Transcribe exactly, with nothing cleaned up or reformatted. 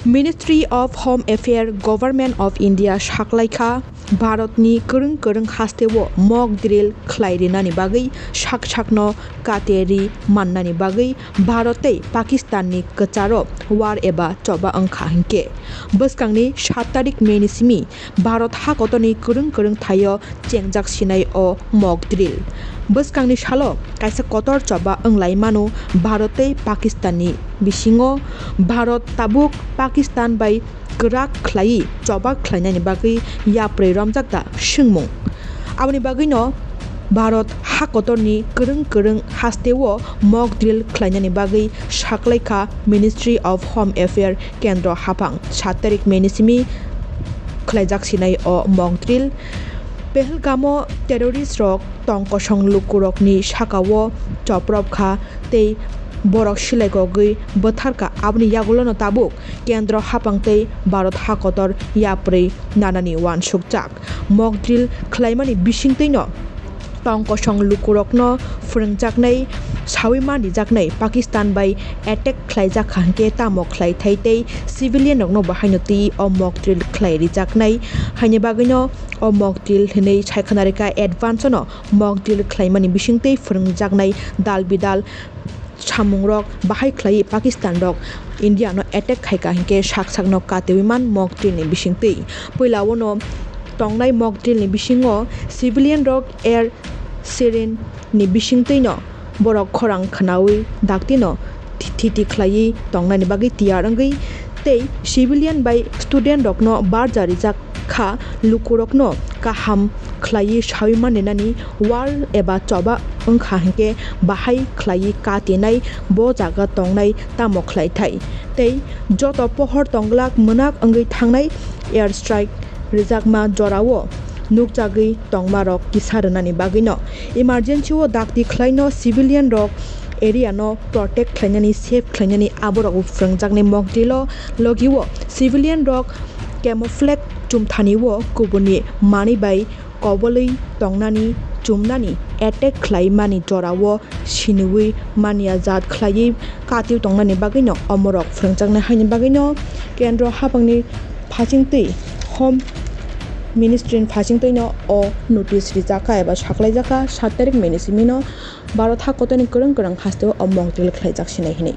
Ministry of Home Affairs, Government of India saklaikha, Bharatni kwrwng kwrwng hasteo mock drill khlai rinani bagwi sak sakno kate ri mannani bagwi Bharat tei Pakistanni kwcharo war eba choba wngkha hinkhe. Bwskangni sat tarik May ni simi Bharat hakotorni kwrwng kwrwng thaio chengjak sinai o mock drill. Bwskangni salo kaisa kotor choba wnglaimano Bharat tei Pakistanni bisingo. Bharat tabuk Pakistan bai kwrak khlaiwi choba khlainani bagwi yapri romjak da swngmung. Aboni bagwino Bharat hakotorni kwrwng kwrwng hasteo mock drill khlainani bagwi saklaikha Ministry of Home Affairs kendro haphang. Sat tarik May ni simi khlaijak sinai o mock drill. Pahalgamo terrorist rok tong kosong lukurokni sakao choprop kha tei borok silai kogwi bwtharkha. Aboni yagulono tabuk kendro haphang tei Bharat hakotor yapri nanani uansukjak. Mock drill khlaimani bisingtwino tong kosong lukurokno phwrwngjaknai, saui manrijaknai, Pakistan bai attack khlaijak kha hinkhe tamo khlaithai tei civilian rokno bahaino twi o mock drill khlai rijaknai haini bagwino o mock drill hinwi sai khna rikha. Advance no mock drill khlaimani bisingtwi phwrwngjaknai dal bidal samungrok bahai khlaiwi Pakistan rok India no attack khaikha hinkhe sak sakno katiwi man mock drill ni bisingtwi. Puila o no tongnai mock drill ni bisingo civilian rok air siren ni bisingtwi no borok khorang khnaui dakti no thiti khlaiwi tongnani bagwi tiyar wngwi tei civilian bai student rokno barja rijak kha lukurokno kaham khlaiwi saui manrinani war eba choba wngkha hinkhe bahai khlaiwi katinai bo jaga tongnai tamo khlaithai tei joto pohor tongglak mwnak wngwi thangnai air strike rijakma jorao nukjagwi tongmarok kisa rwnani bagwino emergency o dakti khlaino civilian rok area no protect khlainani, safe khlainani aborok bo phwrwngjaknai mock drill o. Logi o civilian rok camouflage chumthani o kubuni manwi bai kobolwi tongnani, chumnani, attack khlaimani jorao siniwi manya jat khlaiwi katiwi tongnani bagwino omorok phwrwngjaknai haini bagwino kendro haphangni phasingtwi Home Ministry ni phasingtwino o notice rijakha eba saklaijakha sat tarik May ni simino Bharat hakotorni kwrwng kwrwng hasteo o mock drill khlaijak sinai hinwi.